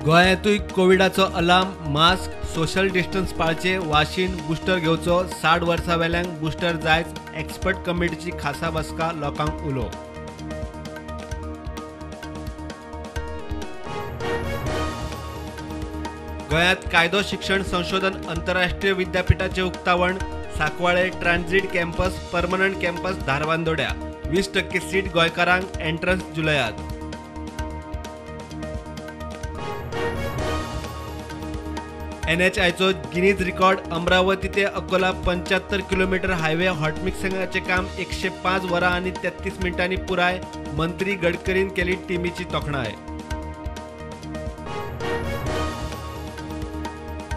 गोंयांतूय कोविडाचो alarm, mask, social distance पाळचे, वाशीन booster घेवचो, 60 वर्सां वेल्यांक बुस्टर जायच, एक्सपर्ट कमिटीची खासा बसका, लोकांक उलो. गोंयांत कायदो शिक्षण संशोधन अंतरराष्ट्रीय विद्यापीठाचे उक्तावण, Sancoale transit campus, permanent campus धारबांदोड्या, 20% seat गोंयकारांक, एंट्रन्स जुलयात. एनएचआयचो गिनीज रिकॉर्ड, अमरावती ते अकोला 75 किलोमीटर हायवे हॉटमिक्सिंगाचे काम 105 वरां आनी 33 मिनटांनी पुराय, मंत्री गडकरीन केली टिमीची तोखणाय.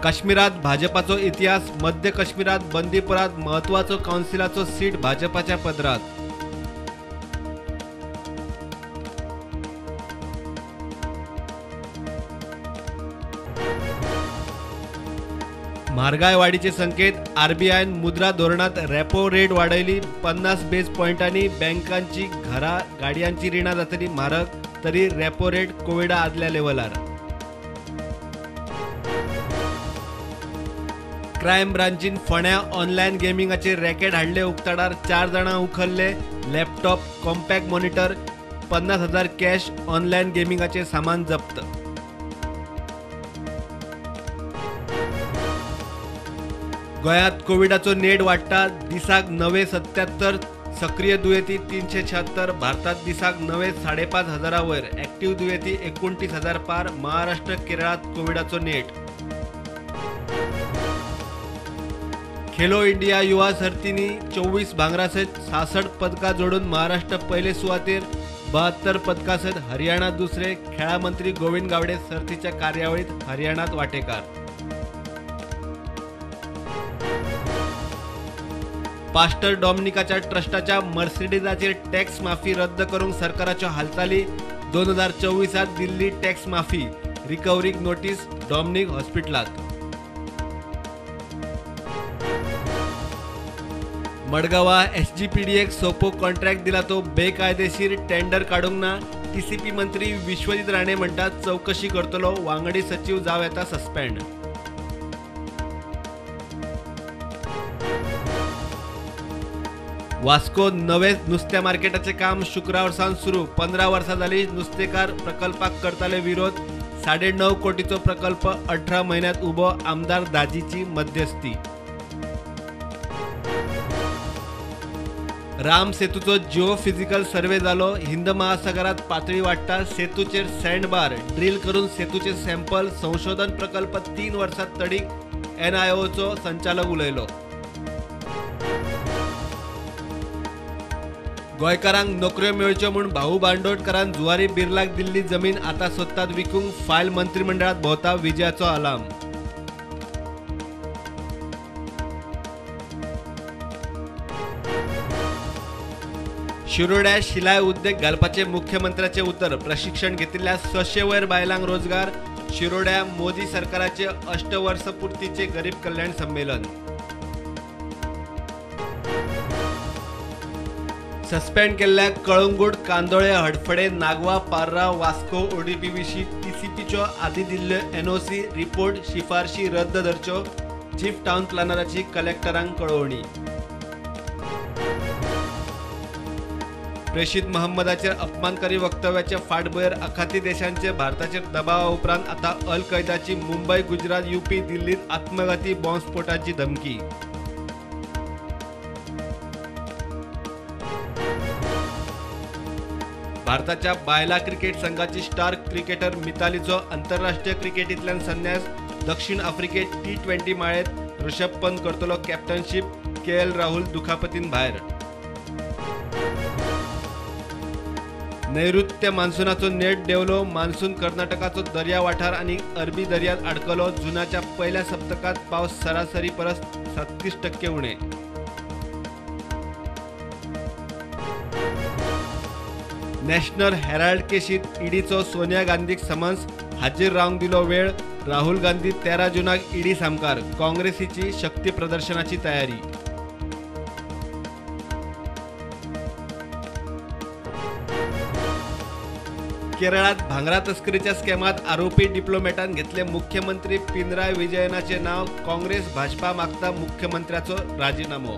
काश्मीरात भाजपाचो इतिहास, मध्य काश्मीरात बंदीपुरात म्हत्वाचो कावन्सिलाचो सीट भाजपाच्या पदरात. म्हारगाय वाडीचे संकेत, आरबीआयन मुद्रा धोरणात रेपो रेट वाडयली 50 बेस पॉयंटांनी, बँकांची घरा गाडयांची रिणां जातली म्हारग, तरी रेपो रेट कोविडा आदल्या लेवलार. क्रायम ब्रांचीन फोंड्या ऑनलायन गेमिंगाचे रॅकेट हाडले उक्ताडार, 4 जाणां उखल्ले, laptop, compact monitor, 50,000 cash, online गेमिंगाचे सामान जप्त. गोंयांत कोविडाचो नेट वाडटा, दिसाक नवे 77 सक्रीय दुयेंती 376, भारतात दिसाक नवे 5,500 हजारा वयर, ऍक्टिव्ह दुयेंती 29,000 पार, महाराष्ट्र केरळात कोविडाचो नेट. खेलो इंडिया युवा सर्तींनी 24 भांगरा सयत 66 पदकां जोडून महाराष्ट्र पयले सुवातेर, 72 पदकां सयत हरियाणा दुसरे. खेळां मंत्री गोविंद गावडे सर्तीच्या कार्यावळीत हरियाणात वाटेकार. पास्टर डॉमिनिकाच्या ट्रस्टाच्या मर्सिडीजाचेर टॅक्स माफी रद्द करूंक सरकाराच्यो हालचाली, 2024 दिल्ली टॅक्स माफी, रिकव्हरीक नोटीस, डॉमिनिक हॉस्पिटलांत. मडगांवा एसजीपीडीएक सोपो कॉन्ट्रॅक्ट दिला तो बेकायदेशीर, टेंडर काडूंक ना, टीसीपी मंत्री विश्वजीत राणे म्हणटात चवकशी करतलो, वांगडी सचीव जावं येता सस्पेंड. वास्को नवे नुस्त्या मार्केटाचे काम शुक्रार सावन सुरू, 15 वर्सां जाली नुस्तेकार प्रकल्पाक करताले विरोध, 9.5 कोटीचो प्रकल्प 18 म्हयन्यांत उबो, आमदार दाजीची मध्यस्थी. राम सेतूचो जिओ फिजिकल सर्वे जालो, हिंद महासागरात पातळी वाडटा, सेतूचेर सँडबार ड्रील करून सेतूचे सॅम्पल, संशोधन प्रकल्प 3 वर्सां तडीक, एनआयओचो संचालक उलयलो. गोंयकारांक नोकऱ्यो मेळच्यो म्हूण भाऊ बांदोडकरान जुवारी बिर्लाक दिल्ली जमीन आतां सोदतात विकूंक, फायल मंत्रिमंडळात भोंवता, विजयाचो अलार्म. शिरोड्या शिलाय उद्देग घालपाचे मुख्यमंत्र्याचे उतर, प्रशिक्षण घेतिल्ल्या 600 वयर बायलांक रोजगार, शिरोड्या मोदी सरकाराचे अष्टवर्षपूर्तीचे गरीब कल्याण संमेलन. सस्पेंड केल्ल्या कळंगूट, कांदोळे, हडफडे, नागवा, पार्रा, वास्को ओडीपी विशीं टीसीपीच्यो आदी दिल्ल्यो एनओसी रिपोर्ट शिफारशी रद्द धरच्यो, चीफ टावन प्लॅनराची कलेक्टरांक कळोवणी. प्रेषित महम्मदाचेर अपमानकारी वक्तव्याचे फाटभुंयेर आखाती देशांचे भारताचेर दबावा उपरांत आतां अल कैदाची मुंबय, गुजरात, युपी, दिल्लीत आत्मघाती बॉम्बस्फोटाची धमकी. भारताच्या बायला क्रिकेट संघाची स्टार क्रिकेटर मितालीचो आंतरराष्ट्रीय क्रिकेटींतल्यान संन्यास, दक्षिण आफ्रिकेत T20 माळेत ऋषभ पंत करतलो कॅप्टनशीप, के.एल. राहुल दुखापतीन भायर. नैऋत्य मान्सूनाचो नेट देंवलो, मान्सून कर्नाटकाचो दर्या वाठार आनी अरबी दर्यांत आडकलो, जुनाच्या पयल्या सप्तकांत पावस सरासरी परस 37% उणे. नॅशनल हेराल्ड केशीत ईडीचो सोनिया गांधीक समन्स, हाजीर रावंक दिलो वेळ, राहुल गांधी 13 जुनाक ईडी सामकार, काँग्रेसीची शक्ती प्रदर्शनाची तयारी. केरळात भांगरा तस्करीच्या स्कॅमात आरोपी डिप्लोमॅटान घेतले मुख्यमंत्री पिनराय विजयनाचे नाव. काँग्रेस भाजपा मागता मुख्यमंत्र्याचो राजीनामो.